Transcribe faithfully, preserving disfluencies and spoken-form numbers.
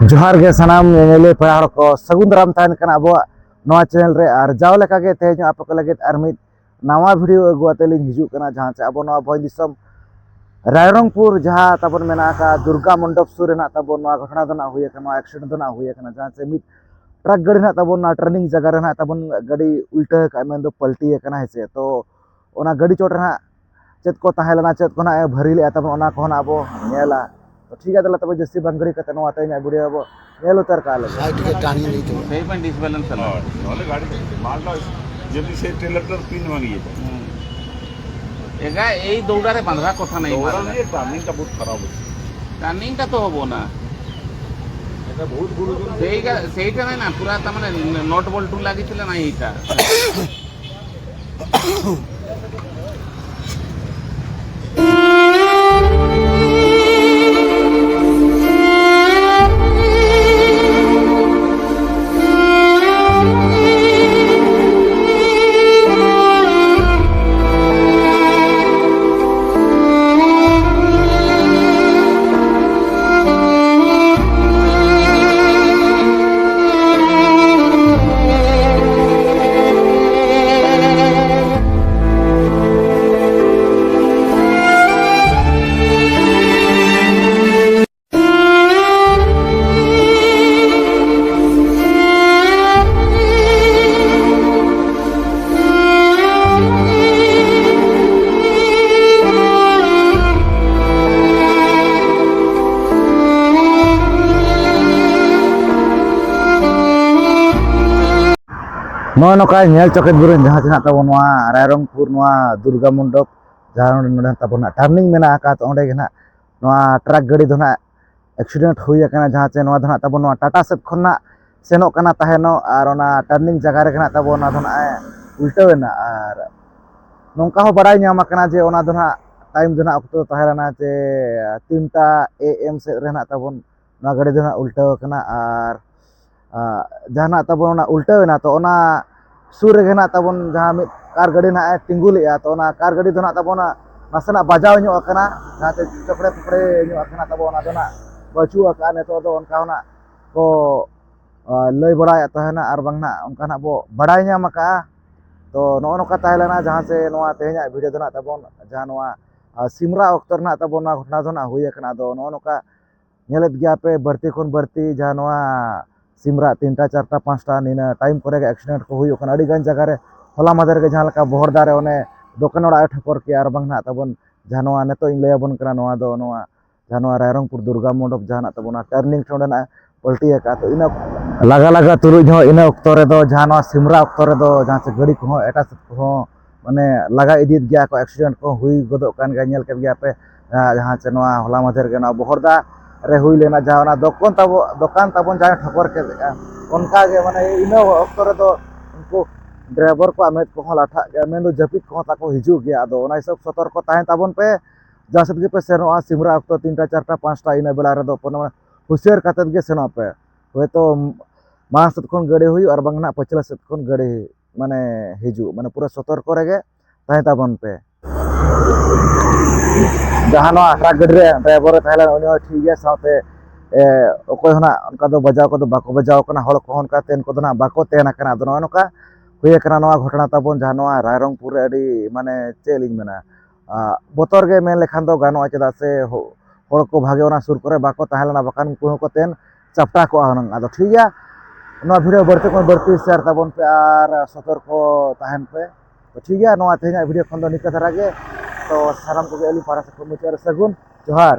ᱡᱚᱦᱟᱨ ᱜᱮ ᱥᱟᱱᱟᱢ ᱧᱮᱧᱮᱞᱤᱭᱟᱹ ᱯᱮᱲᱟ ᱦᱚᱲ ᱠᱚ, ᱥᱟᱹᱜᱩᱱ ᱫᱟᱨᱟᱢ ᱛᱟᱦᱮᱱ ᱠᱟᱱᱟ ᱟᱵᱚᱣᱟᱜ ᱱᱚᱣᱟ ᱪᱮᱱᱮᱞ ᱨᱮ᱾ ᱟᱨ ᱡᱟᱣ ᱞᱮᱠᱟ ᱜᱮ ᱛᱮᱦᱮᱧ ᱦᱚᱸ ᱟᱯᱮ ᱠᱚ ᱞᱟᱹᱜᱤᱫ ᱟᱨ ᱢᱤᱫ ᱱᱟᱣᱟ ᱵᱷᱤᱰᱤᱭᱳ ᱟᱹᱜᱩ ᱟᱛᱮ ᱞᱤᱧ ᱦᱤᱡᱩᱜ ᱠᱟᱱᱟ, ᱡᱟᱦᱟᱸ ᱪᱮ ᱟᱵᱚ ᱱᱚᱣᱟ ᱵᱷᱚᱸᱡᱽ ᱫᱤᱥᱚᱢ ᱨᱟᱭᱨᱚᱝᱯᱩᱨ ᱡᱟᱦᱟᱸ ᱛᱟᱵᱚᱱ ᱢᱮᱱᱟᱜ ᱟᱠᱟᱫ ᱫᱩᱨᱜᱟ ᱢᱚᱱᱰᱚᱯ ᱥᱩᱨ ᱨᱮ ᱱᱟᱜ ᱛᱟᱵᱚᱱ ᱱᱚᱣᱟ ᱜᱷᱚᱴᱚᱱᱟ ᱫᱚ ᱱᱟᱜ ᱦᱩᱭ ᱟᱠᱟᱱᱟ, ᱱᱚᱣᱟ ᱮᱠᱥᱤᱰᱮᱱᱴ ᱫᱚ ᱱᱟᱜ ᱦᱩᱭ ᱟᱠᱟᱱᱟ, ᱡᱟᱦᱟᱸ ᱪᱮ ᱢᱤᱫ ᱴᱨᱟᱠ ᱜᱟᱹᱰᱤ ᱱᱟᱜ ᱛᱟᱵᱚᱱ ᱱᱚᱣᱟ ᱴᱟᱨᱱᱤᱝ ᱡᱟᱭᱜᱟ ᱨᱮ ᱱᱟᱜ ᱛᱟᱵᱚᱱ ᱜᱟᱹᱰᱤ ᱩᱞᱴᱟᱹ ᱟᱠᱟᱫ, ᱢᱮᱱᱫᱚ ᱯᱟᱞᱴᱤ ᱟᱠᱟᱱᱟ, ᱦᱮᱸ ᱥᱮ᱾ ᱛᱚ ᱚᱱᱟ ᱜᱟᱹᱰᱤ ᱪᱚᱴ ᱨᱮ ᱱᱟᱜ ᱪᱮᱫ ᱠᱚ ᱛᱟᱦᱮᱸ ᱞᱮᱱᱟ, ᱪᱮᱫ ᱠᱚ ᱱᱟᱜ ᱮ ᱵᱷᱟᱹᱨᱤ ᱞᱮᱫᱼᱟ ᱛᱟᱵᱚᱱ, ᱚᱱᱟ ᱠᱚᱦᱚᱸ ᱱᱟᱜ ᱟᱵᱚ ᱧᱮᱞᱟ᱾ ᱛᱚ ᱴᱷᱤᱠ ᱜᱮᱭᱟ, ᱛᱟᱦᱚᱞᱮ ᱛᱚᱵᱮ ᱡᱟᱹᱥᱛᱤ ᱵᱟᱝ ᱜᱷᱟᱹᱲᱤ ᱠᱟᱛᱮ ᱱᱚᱣᱟ ᱛᱮᱦᱮᱧᱟᱜ ᱵᱷᱤᱰᱤᱭᱳ ᱟᱵᱚ ᱧᱮᱞ ᱩᱛᱟᱹᱨ ᱠᱟᱜᱼᱟ ᱞᱮ᱾ ᱥᱟᱭᱤᱰ ᱨᱮ ᱴᱟᱨᱱᱤᱝ ᱞᱟᱹᱭ ᱛᱟᱵᱚᱱ᱾ ସେଇ ପାଇଁ ଡିସବାଲାନ୍ସ ହେଲା। ହଁ, ନହେଲେ ଗାଡ଼ି ମାଲଟା ଯେମିତି ସେ ଟ୍ରେଲର ତ ପିନ୍ ଭାଙ୍ଗି ଯାଇଥିଲା। ଏଗା ଏଇ ଦୌଡ଼ାରେ ବାନ୍ଧିବା କଥା ନାହିଁ। ଦୌଡ଼ା ମାଲଟା। ଇଏ ଟାର୍ନିଂଟା ବହୁତ ଖରାପ ଅଛି। ଟାର୍ନିଂଟା ତ ହବ ନା। ଏଟା ବହୁତ ଗୁରୁ ଗୁରୁ। ସେଇଟା, ସେଇଟା ନାହିଁ ନା, ପୁରା ତା ମାନେ ନଟ୍ ବୋଲ୍ଟ ଲାଗିଥିଲେ ନାହିଁ ଏଇଟା। ᱱᱚᱜᱼᱚᱭ ᱱᱚᱝᱠᱟ ᱧᱮᱞ ᱪᱚᱠᱮᱫ ᱵᱩᱨᱩ ᱡᱟᱦᱟᱸ ᱛᱤᱱᱟᱹᱜ ᱛᱟᱵᱚᱱ ᱱᱚᱣᱟ ᱨᱟᱭᱨᱚᱝᱯᱩᱨ, ᱱᱚᱣᱟ ᱫᱩᱨᱜᱟ ᱢᱚᱱᱰᱚᱯ, ᱡᱟᱦᱟᱸ ᱱᱚᱰᱮ, ᱱᱚᱰᱮ ᱛᱟᱵᱚᱱ ᱱᱟᱜ ᱴᱟᱨᱱᱤᱝ ᱢᱮᱱᱟᱜ ᱟᱠᱟᱫ, ᱚᱸᱰᱮ ᱜᱮ ᱱᱟᱜ ᱱᱚᱣᱟ ᱴᱨᱟᱠ ᱜᱟᱹᱰᱤ ᱫᱚ ᱱᱟᱜ ᱮᱠᱥᱤᱰᱮᱱᱴ ᱦᱩᱭ ᱟᱠᱟᱱᱟ, ᱡᱟᱦᱟᱸ ᱪᱮ ᱱᱚᱣᱟ ᱫᱚ ᱱᱟᱜ ᱛᱟᱵᱚᱱ ᱱᱚᱣᱟ ᱴᱟᱴᱟ ᱥᱮᱫ ᱠᱷᱚᱱ ᱱᱟᱜ ᱥᱮᱱᱚᱜ ᱠᱟᱱᱟ ᱛᱟᱦᱮᱱᱚᱜ, ᱟᱨ ᱚᱱᱟ ᱴᱟᱨᱱᱤᱝ ᱡᱟᱭᱜᱟ ᱨᱮᱜᱮ ᱱᱟᱜ ᱛᱟᱵᱚᱱ ᱚᱱᱟ ᱫᱚ ᱱᱟᱜ ᱮ ᱩᱞᱴᱟᱹᱣ ᱮᱱᱟ᱾ ᱟᱨ ᱱᱚᱝᱠᱟ ᱦᱚᱸ ᱵᱟᱲᱟᱭ ᱧᱟᱢ ᱟᱠᱟᱱᱟ ᱡᱮ ᱚᱱᱟ ᱫᱚ ᱱᱟᱜ ᱴᱟᱭᱤᱢ ᱫᱚ ᱱᱟᱜ ᱚᱠᱛᱚ ᱫᱚ ᱛᱟᱦᱮᱸ ᱞᱮᱱᱟ ᱡᱮ ᱛᱤᱱᱴᱟ ᱮ ᱮᱢ ᱥᱮᱫ ᱨᱮ ᱱᱟᱜ ᱛᱟᱵᱚᱱ ᱱᱚᱣᱟ ᱜᱟᱹᱰᱤ ᱫᱚ ᱱᱟᱜ ᱩᱞᱴᱟᱹᱣ ᱟᱠᱟᱱᱟ᱾ ᱟᱨ ᱟᱸ, ᱡᱟᱦᱟᱱᱟᱜ ᱛᱟᱵᱚᱱ ᱚᱱᱟ ᱩᱞᱴᱟᱹᱣ ᱮᱱᱟ, ᱛᱚ ᱚᱱᱟ ᱥᱩᱨ ᱨᱮᱜᱮ ᱱᱟᱜ ᱛᱟᱵᱚᱱ ᱡᱟᱦᱟᱸ ᱢᱤᱫ ᱠᱟᱨ ᱜᱟᱹᱰᱤ ᱱᱟᱜ ᱮ ᱛᱤᱸᱜᱩ ᱞᱮᱜᱼᱟ, ᱛᱚ ᱚᱱᱟ ᱠᱟᱨ ᱜᱟᱹᱰᱤ ᱫᱚ ᱱᱟᱜ ᱛᱟᱵᱚᱱ ᱱᱟᱥᱮᱱᱟᱜ ᱵᱟᱡᱟᱣ ᱧᱚᱜ ᱟᱠᱟᱱᱟ, ᱡᱟᱦᱟᱸᱛᱮ ᱪᱚᱠᱲᱮ ᱯᱷᱚᱠᱲᱮ ᱧᱚᱜ ᱟᱠᱟᱱᱟ ᱛᱟᱵᱚᱱ, ᱚᱱᱟ ᱫᱚ ᱱᱟᱜ ᱵᱟᱹᱪᱩᱜ ᱟᱠᱟᱫᱼᱟ ᱱᱤᱛᱚᱜ ᱫᱚ᱾ ᱚᱱᱠᱟ ᱦᱚᱸ ᱱᱟᱜ ᱠᱚ ᱞᱟᱹᱭ ᱵᱟᱲᱟᱭᱮᱫ ᱛᱟᱦᱮᱱᱟ ᱟᱨ ᱵᱟᱝ ᱱᱟᱜ ᱚᱱᱠᱟ ᱱᱟᱜ ᱵᱚ ᱵᱟᱲᱟᱭ ᱧᱟᱢ ᱟᱠᱟᱫᱼᱟ᱾ ᱛᱚ ᱱᱚᱜᱼᱚ ᱱᱚᱝᱠᱟ ᱛᱟᱦᱮᱸ ᱞᱮᱱᱟ ᱡᱟᱦᱟᱸ ᱪᱮ ᱱᱚᱣᱟ ᱛᱮᱦᱮᱧᱟᱜ ᱵᱷᱤᱰᱤᱭᱳ ᱫᱚ ᱱᱟᱜ ᱛᱟᱵᱚᱱ ᱡᱟᱦᱟᱸ ᱱᱚᱣᱟ ᱥᱤᱢᱨᱟ ᱚᱠᱛᱚ ᱨᱮᱱᱟᱜ ᱛᱟᱵᱚᱱ ᱱᱚᱣᱟ ᱜᱷᱚᱴᱚᱱᱟ ᱫᱚ ᱱᱟᱜ ᱦᱩᱭ ᱟᱠᱟᱱᱟ᱾ ᱟᱫᱚ ᱱᱚᱜᱼᱚ ᱱᱚᱝᱠᱟ ᱧᱮᱞᱮᱫ ᱜᱮᱭᱟ ᱯᱮ ᱵᱟᱹᱲᱛᱤ ᱠᱷᱚᱱ ᱵᱟᱹᱲᱛᱤ ᱡᱟᱦᱟᱸ ᱱᱚᱣᱟ ᱥᱤᱢᱨᱟᱜ ᱛᱤᱱᱴᱟ ᱪᱟᱨᱴᱟ ᱯᱟᱸᱪᱴᱟ ᱱᱤᱱᱟᱹ ᱴᱟᱭᱤᱢ ᱠᱚᱨᱮ ᱜᱮ ᱮᱠᱥᱤᱰᱮᱱᱴ ᱠᱚ ᱦᱩᱭᱩᱜ ᱠᱟᱱᱟ᱾ ᱟᱹᱰᱤ ᱜᱟᱱ ᱡᱟᱭᱜᱟ ᱨᱮ ᱦᱚᱞᱟ ᱢᱟᱫᱷᱮᱨ ᱜᱮ ᱡᱟᱦᱟᱸ ᱞᱮᱠᱟ ᱵᱚᱦᱚᱲᱫᱟ ᱨᱮ ᱚᱱᱮ ᱫᱚᱠᱟᱱ ᱚᱲᱟᱜ ᱮ ᱴᱷᱚᱠᱚᱨ ᱠᱮᱜᱼᱟ ᱟᱨ ᱵᱟᱝ ᱱᱟᱜ ᱛᱟᱵᱚᱱ ᱡᱟᱦᱟᱸ ᱱᱚᱣᱟ ᱱᱤᱛᱚᱜ ᱤᱧ ᱞᱟᱹᱭ ᱟᱵᱚᱱ ᱠᱟᱱᱟ ᱱᱚᱣᱟ ᱫᱚ ᱱᱚᱣᱟ ᱡᱟᱦᱟᱸ ᱱᱚᱣᱟ ᱨᱟᱭᱨᱚᱝᱯᱩᱨ ᱫᱩᱨᱜᱟ ᱢᱚᱱᱰᱚᱯ ᱡᱟᱦᱟᱸ ᱱᱟᱜ ᱛᱟᱵᱚᱱᱟ ᱴᱟᱨᱱᱤᱝ ᱴᱷᱮᱱ ᱚᱸᱰᱮ ᱱᱟᱜ ᱯᱟᱞᱴᱤ ᱟᱠᱟᱫᱼᱟ᱾ ᱛᱚ ᱤᱱᱟᱹ ᱞᱟᱜᱟ ᱞᱟᱜᱟ ᱛᱩᱞᱩᱡ ᱦᱚᱸ ᱤᱱᱟᱹ ᱚᱠᱛᱚ ᱨᱮᱫᱚ ᱡᱟᱦᱟᱸ ᱱᱚᱣᱟ ᱥᱤᱢᱨᱟ ᱚᱠᱛᱚ ᱨᱮᱫᱚ ᱡᱟᱦᱟᱸ ᱥᱮ ᱜᱟᱹᱰᱤ ᱠᱚᱦᱚᱸ ᱮᱴᱟᱜ ᱥᱮᱫ ᱠᱚᱦᱚᱸ ᱢᱟᱱᱮ ᱞᱟᱜᱟ ᱤᱫᱤᱭᱮᱫ ᱜᱮᱭᱟ ᱠᱚ, ᱮᱠᱥᱤᱰᱮᱱᱴ ᱠᱚ ᱦᱩᱭ ᱜᱚᱫᱚᱜ ᱠᱟᱱ ᱜᱮᱭᱟ᱾ ᱧᱮᱞ ᱠᱮᱫ ᱜᱮᱭᱟ ᱯᱮ ᱡᱟᱦᱟᱸ ᱪᱮ ᱱᱚᱣᱟ ᱦᱚᱞᱟ ᱢᱟᱫᱷᱮᱨ ᱜᱮ ᱱᱚᱣᱟ ᱵᱚᱦᱚᱲᱫᱟ ᱨᱮ ᱦᱩᱭ ᱞᱮᱱᱟ, ᱡᱟᱦᱟᱸ ᱚᱱᱟ ᱫᱚᱠᱟᱱ ᱛᱟᱵᱚ ᱫᱚᱠᱟᱱ ᱛᱟᱵᱚᱱ ᱡᱟᱦᱟᱸᱭ ᱴᱷᱚᱠᱚᱨ ᱠᱮᱫᱼᱟ, ᱚᱱᱠᱟ ᱜᱮ ᱢᱟᱱᱮ ᱤᱱᱟᱹ ᱚᱠᱛᱚ ᱨᱮᱫᱚ ᱩᱱᱠᱩ ᱰᱨᱟᱭᱵᱷᱟᱨ ᱠᱚᱣᱟᱜ ᱢᱮᱫ ᱠᱚᱦᱚᱸ ᱞᱟᱴᱷᱟᱜ ᱜᱮᱭᱟ, ᱢᱮᱱᱫᱚ ᱡᱟᱹᱯᱤᱫ ᱠᱚᱦᱚᱸ ᱛᱟᱠᱚ ᱦᱤᱡᱩᱜ ᱜᱮᱭᱟ᱾ ᱟᱫᱚ ᱚᱱᱟ ᱦᱤᱥᱟᱹᱵ ᱥᱚᱛᱚᱨᱠᱚ ᱛᱟᱦᱮᱸ ᱛᱟᱵᱚᱱ ᱯᱮ, ᱡᱟᱦᱟᱸ ᱥᱮᱫ ᱜᱮᱯᱮ ᱥᱮᱱᱚᱜᱼᱟ ᱥᱤᱢᱨᱟ ᱚᱠᱛᱚ ᱛᱤᱱᱴᱟ ᱪᱟᱨᱴᱟ ᱯᱟᱸᱪᱴᱟ ᱤᱱᱟᱹ ᱵᱮᱲᱟ ᱨᱮᱫᱚ ᱠᱳᱱᱳ ᱦᱩᱥᱤᱭᱟᱹᱨ ᱠᱟᱛᱮᱫ ᱜᱮ ᱥᱮᱱᱚᱜ ᱯᱮ᱾ ᱦᱳᱭᱛᱳ ᱢᱟᱲᱟᱝ ᱥᱮᱫ ᱠᱷᱚᱱ ᱜᱟᱹᱰᱤ ᱦᱩᱭᱩᱜ ᱟᱨ ᱵᱟᱝ ᱱᱟᱜ ᱯᱟᱹᱪᱷᱞᱟᱹ ᱥᱮᱫ ᱠᱷᱚᱱ ᱜᱟᱹᱰᱤ ᱢᱟᱱᱮ ᱦᱤᱡᱩᱜ, ᱢᱟᱱᱮ ᱯᱩᱨᱟᱹ ᱥᱚᱛᱚᱨᱠᱚ ᱨᱮᱜᱮ ᱛᱟᱦᱮᱸ ᱛᱟᱵᱚᱱ ᱯᱮ᱾ ᱡᱟᱦᱟᱸ ᱱᱚᱣᱟ ᱴᱨᱟᱠ ᱜᱟᱹᱰᱤ ᱨᱮ ᱰᱨᱟᱭᱵᱷᱟᱨ ᱮ ᱛᱟᱦᱮᱸ ᱞᱮᱱ ᱩᱱᱤ ᱦᱚᱸ ᱴᱷᱤᱠ ᱜᱮᱭᱟ, ᱥᱟᱶᱛᱮ ᱮ, ᱚᱠᱚᱭ ᱦᱚᱸ ᱱᱟᱜ ᱚᱱᱠᱟ ᱫᱚ ᱵᱟᱡᱟᱣ ᱠᱚᱫᱚ ᱵᱟᱠᱚ ᱵᱟᱡᱟᱣ ᱠᱟᱱᱟ, ᱦᱚᱲ ᱠᱚᱦᱚᱸ ᱚᱱᱠᱟ ᱛᱮᱱ ᱠᱚᱫᱚ ᱱᱟᱜ ᱵᱟᱠᱚ ᱛᱮᱱ ᱟᱠᱟᱱᱟ᱾ ᱟᱫᱚ ᱱᱚᱜᱼᱚ ᱱᱚᱝᱠᱟ ᱦᱩᱭ ᱟᱠᱟᱱᱟ ᱱᱚᱣᱟ ᱜᱷᱚᱴᱚᱱᱟ ᱛᱟᱵᱚᱱ, ᱡᱟᱦᱟᱸ ᱱᱚᱣᱟ ᱨᱟᱭᱨᱚᱝᱯᱩᱨ ᱨᱮ ᱟᱹᱰᱤ ᱢᱟᱱᱮ ᱪᱮᱫ ᱞᱤᱧ ᱢᱮᱱᱟ, ᱟ, ᱵᱚᱛᱚᱨ ᱜᱮ ᱢᱮᱱ ᱞᱮᱠᱷᱟᱱ ᱫᱚ ᱜᱟᱱᱚᱜᱼᱟ, ᱪᱮᱫᱟᱜ ᱥᱮ ᱦᱚ-, ᱦᱚᱲ ᱠᱚ ᱵᱷᱟᱜᱮ ᱚᱱᱟ ᱥᱩᱨ ᱠᱚᱨᱮ ᱵᱟᱠᱚ ᱛᱟᱦᱮᱸ ᱞᱮᱱᱟ, ᱵᱟᱠᱷᱟᱱ ᱩᱱᱠᱩ ᱦᱚᱸᱠᱚ ᱛᱮᱱ ᱪᱟᱯᱴᱟ ᱠᱚᱜᱼᱟ ᱦᱩᱱᱟᱹᱝ᱾ ᱟᱫᱚ ᱴᱷᱤᱠ ᱜᱮᱭᱟ, ᱱᱚᱣᱟ ᱵᱷᱤᱰᱤᱭᱳ ᱵᱟᱹᱲᱛᱤ ᱠᱷᱚᱱ ᱵᱟᱹᱲᱛᱤ ᱥᱮᱭᱟᱨ ᱛᱟᱵᱚᱱ ᱯᱮ ᱟᱨ ᱥᱚᱛᱚᱨᱠᱚ ᱛᱟᱦᱮᱱ ᱯᱮ᱾ ᱛᱚ ᱴᱷᱤᱠ ᱜᱮᱭᱟ, ᱱᱚᱣᱟ ᱛᱮᱦᱮᱧᱟᱜ ᱵᱷᱤᱰᱤᱭᱳ ᱠᱷᱚᱱ ᱫᱚ ᱱᱤᱝᱠᱟᱹ ᱫᱷᱟᱨᱟ ᱜᱮ᱾ ᱛᱚ ᱥᱟᱱᱟᱢ ᱠᱚᱜᱮ ᱟᱹᱞᱤᱧ ᱯᱟᱦᱴᱟ ᱥᱮᱫ ᱠᱷᱚᱱ ᱢᱩᱪᱟᱹᱫ ᱨᱮ ᱥᱟᱹᱜᱩᱱ ᱡᱚᱦᱟᱨ᱾